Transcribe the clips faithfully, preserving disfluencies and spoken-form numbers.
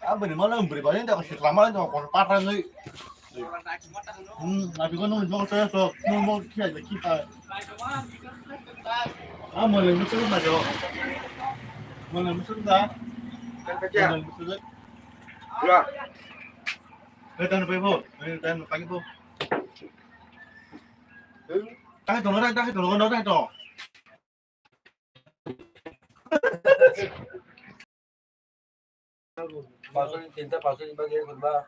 Aboni mana beri bani tak sikla mana tak kon patah ni. Hmm, nabi kan nung nung saya so nung nung kia aja kita. Ah, mulai musuh na jo. Mulai musuh na. Mulai musuh. Ya. Betan pe bo, betan pe bo. Tahe tong, tahe tong, tahe tong. Pasal ni tinta, pasal ni bagi kurba.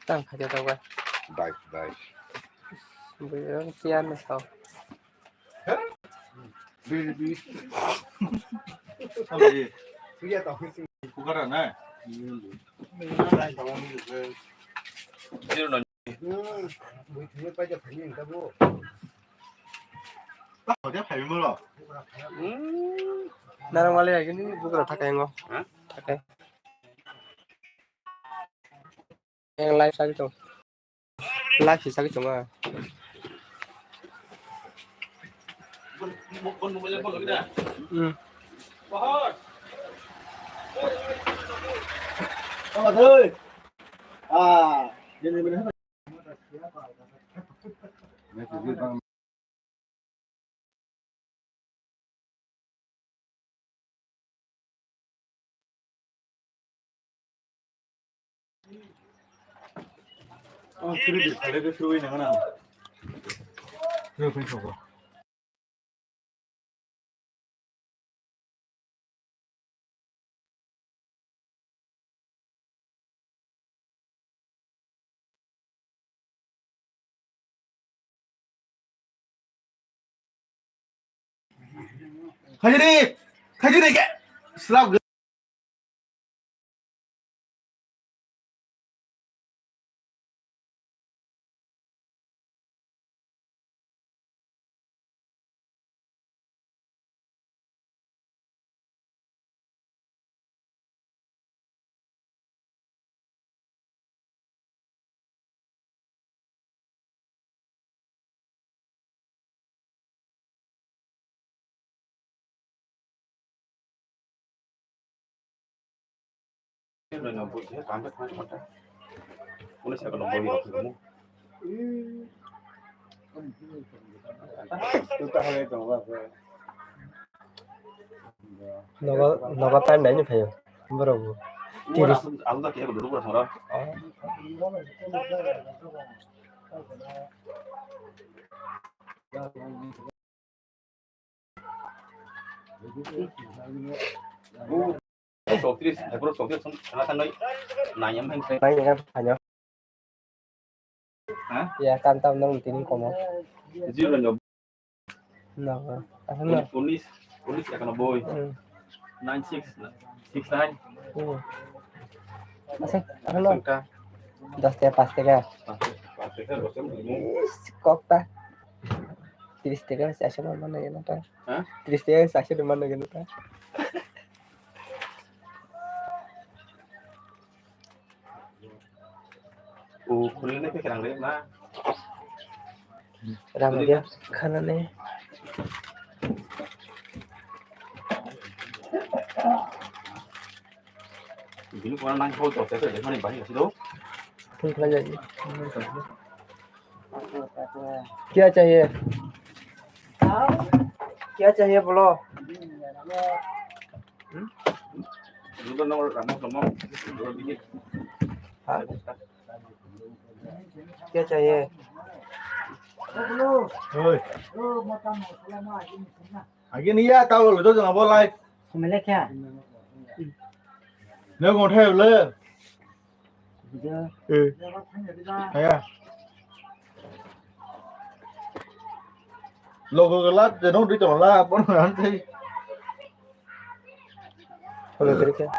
Tang khaja tau ba. Bai, bai. Bui rong sian na sao. Bui, bui. Sabai. Kuya tau. Kukara na. Zero na. Hmm, bui thangwi paijak thangwi wngkha bo. Tak hoja phai mo lo. Hmm. Narang mali lagi ni bukra thakai ngo. Ha? Thakai. Yang live sagi tong. Live si sagi tong ah. Hmm. Oh, doi. Ah, ini benar. Oh, kiri di, kiri di, kiri di, nang, nang. Kiri di, kiri di. Khaidi, khaidi ke. Slap. Nogo, nogo time naini phaio borok bo. Tiris. Chowtris, hai bro, chowtris song sana kan noi. Nai yang hai. Nai yang hai. Ha? Ya, kan tam nang tini komo. Zero no. No. Asal no. Unis, unis ya kana boy. Hmm. Nine six, six nine. Hmm. Asal, asal no. Sangka. Dos taka, pas taka. Pas taka, pas taka, dos taka. Is, kok ta. Tris taka, si asal no mana ya nata. Ha? Tris taka, si asal no mana ya nata. O khulini khe kerang le ma. Rang dia khana ne. Bini pora nang ho to se se mani bani asi do. Phone khlai jai. क्या चाहिए? क्या चाहिए बोलो? Hmm? Dulu nomor, nomor, nomor. Dulu dikit. Hah? क्या चाहिए? Oi. Agi ni ya tahu lo, jangan boleh. Kau melek ya? Nggak mau tahu lo. Video. Eh. Aya. Logo gala, jeno di tola, pon nanti. Hello, Trika.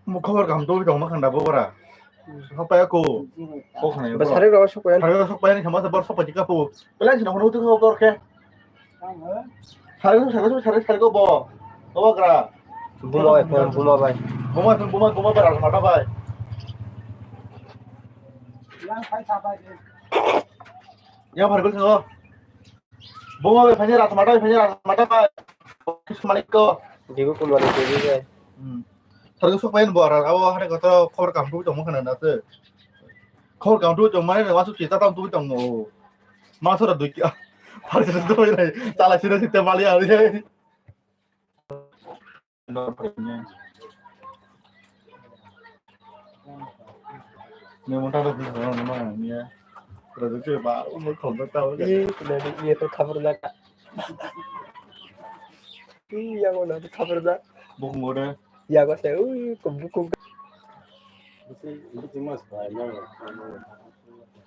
Mo khobor kaham tongwi tongma khanda bo bara. Sok paya ko. Ko khana yo. Ba sari ro sok paya. Sari ro sok paya ni khama sa bor sok paya ka po. Pelan sino hono tu ko bor ke. Sari ro sari ro sari sari ko bo. Bo gra. Buma bai, buma, buma bai. Buma, buma, buma bai, rasa mata bai. Yang phai sa bai. Yang phai ko. Buma bai phai rasa mata, phai rasa mata bai. Malik ko. Dibu kumar dibu bai. Hmm. Sargo sok pain bo ara abo hare koto khobor kam tu tongmo khana na se. Khobor kam tu tongmani na wasu kita tam tu tongmo. Maso ra dui kya. Har se tu bai nai. Tala sira sita bali ari. Ne monta ro ni ro ma ni ya. Ra dui ke ba mo khobor ta o. Ih, kena di, iya to khabar da ka. Ih, yang mana tu khabar da? Bukung ore. Ya, ko se, ui, ko bukung. Bisi, bisi mas bai na.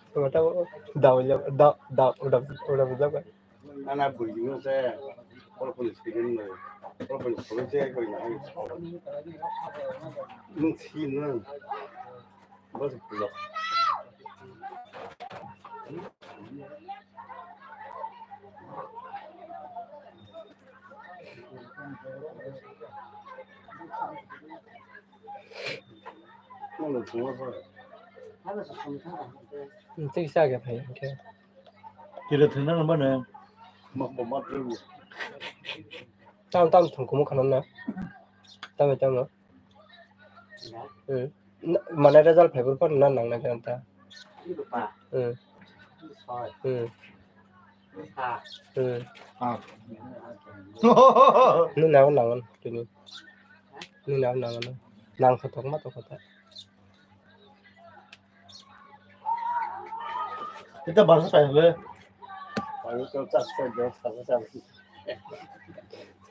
Ko ta ko, da, da, da, da, da, da, da. Ana bui ni se, kol kol speed ni, kol kol speed se ko na. Nung si na. Bas pulo. Tei sa ge phai hwnkhe. Kilo thwna nang mano. Tam tam thwng kumu khana na. Tamo tamo. Hmm. Na, mane result phai phuru phano na nang nai khe ta. Hmm. Hmm. Hmm. Ah. Nini nang nang tini. Nini nang nang. Nang khe tokma tokma ta. Ita bahasa apa ya?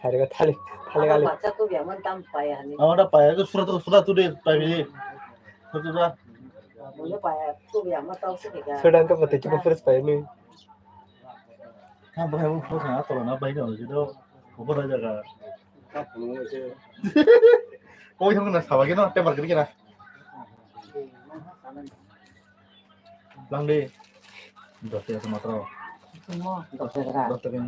Sari ko thali, thali gali. Bacha tu biaman tam paya ni. Awak dah paya tu surat tu surat tu deh paya ni. Surat tu dah. Mula paya tu biaman tau sih kan. Sudah ke pati kita first paya ni. Kan bahaya mau first na kalau na bahaya ni orang itu. Apa dah jaga? Koi thang na sawa gino, table gini gina. Lang di. Dos taka matro. Dos taka. Dos taka.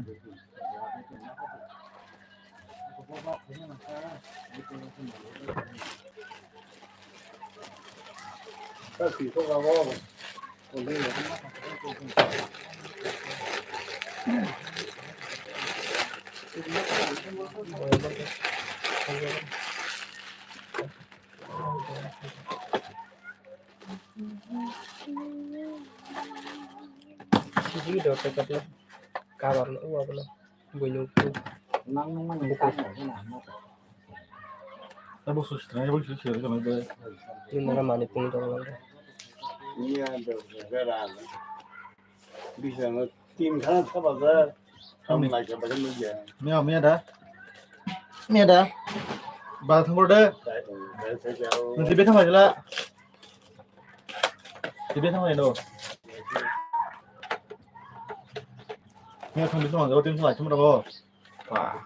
Sigi do packet no. Kabar no, uwa no. Buino. Nang nang mani buka. Abo sus trai, abo sus trai, kama de. Ni nara mani pung dong lang. Iya do, gara. Bisa no tim khana thaba ga. Kam lai ka bagan no ya. Miya, miya da. Miya da. Ba thang de. Nanti beta majla. Tibet thang lai no. Ni thang bising mang jabo, tibet thang lai chum rago. Wah.